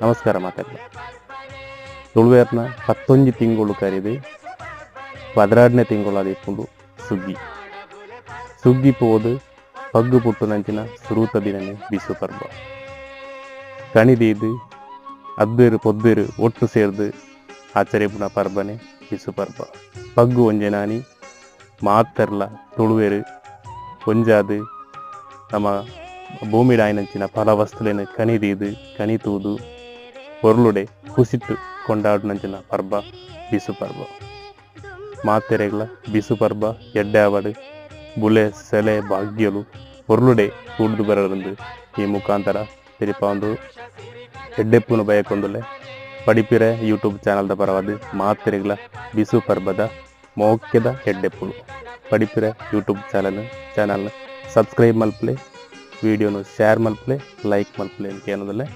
ನಮಸ್ಕಾರ ಮಾತಾಡ್ಲ. ತುಳುವೇರ್ನ ಪತ್ತೊಂಜಿ ತಿಂಗಳು ಕರಿದು 12ನೇ ತಿಂಗಳು ಅದಿಪ್ಪುಂಡು ಸುಗ್ಗಿ. ಸುಗ್ಗಿ ಪೋದು ಪಗ್ಗು ಪುಟ್ಟುನಂಚಿನ ಸುರೂತ ದಿನನೇ ಬಿಸು ಪರ್ಬ. ಕಣಿದೀದು ಅದ್ದಿರು ಪೊದ್ದಿರು ಒಟ್ಟು ಸೇರ್ದು ಆಚರಿಪುನ ಪರ್ಬನೆ ಬಿಸು ಪರ್ಬ. ಪಗ್ಗು ಒಂಜೆನಾನಿ ಮಾತೆರ್ಲ ತುಳುವೆರು ಒಂಜಾದ್ ನಮ್ಮ ಭೂಮಿಡಾಯಿನಂಚಿನ ಫಲವಸ್ತುಲೆನ್ ಕಣಿದೀದು ಕಣಿ ತೂದು ಪೊರ್ಲುಡೆ ಕುಸಿಟ್ಟು ಕೊಂಡಾಡುನಂಚಿನ ಪರ್ಬ ಬಿಸು ಪರ್ಬ. ಮಾತೆರೆಗ್ಲ ಬಿಸು ಪರ್ಬ ಎಡ್ಡೆ ಆವಡ್, ಬುಲೆ ಸೆಲೆ ಭಾಗ್ಯಲು ಪೊರ್ಲುಡೆ ಕೂಡ್ದು ಬರರಂದು ಈ ಮುಖಾಂತರ ತೆರಿಪಾವೊಂದು ಎಡ್ಡೆಪ್ಪುನು ಬಯಕೊಂದುಲೆ. ಪಡಿಪಿರೆ ಯೂಟ್ಯೂಬ್ ಚಾನಲ್ದ ಪರವಾದ್ ಮಾತೆರೆಗ್ಲ ಬಿಸು ಪರ್ಬದ ಮೋಕ್ಯದ ಎಡ್ಡೆಪ್ಪುಲು. ಪಡಿಪಿರೆ ಯೂಟ್ಯೂಬ್ ಚಾನಲ್ ಸಬ್ಸ್ಕ್ರೈಬ್ ಮಲ್ಪಲೆ, ವಿಡಿಯೋನು ಶೇರ್ ಮಲ್ಪಲೆ, ಲೈಕ್ ಮಲ್ಪಲೆ ಅಂತ ಏನದಲ್ಲೇ.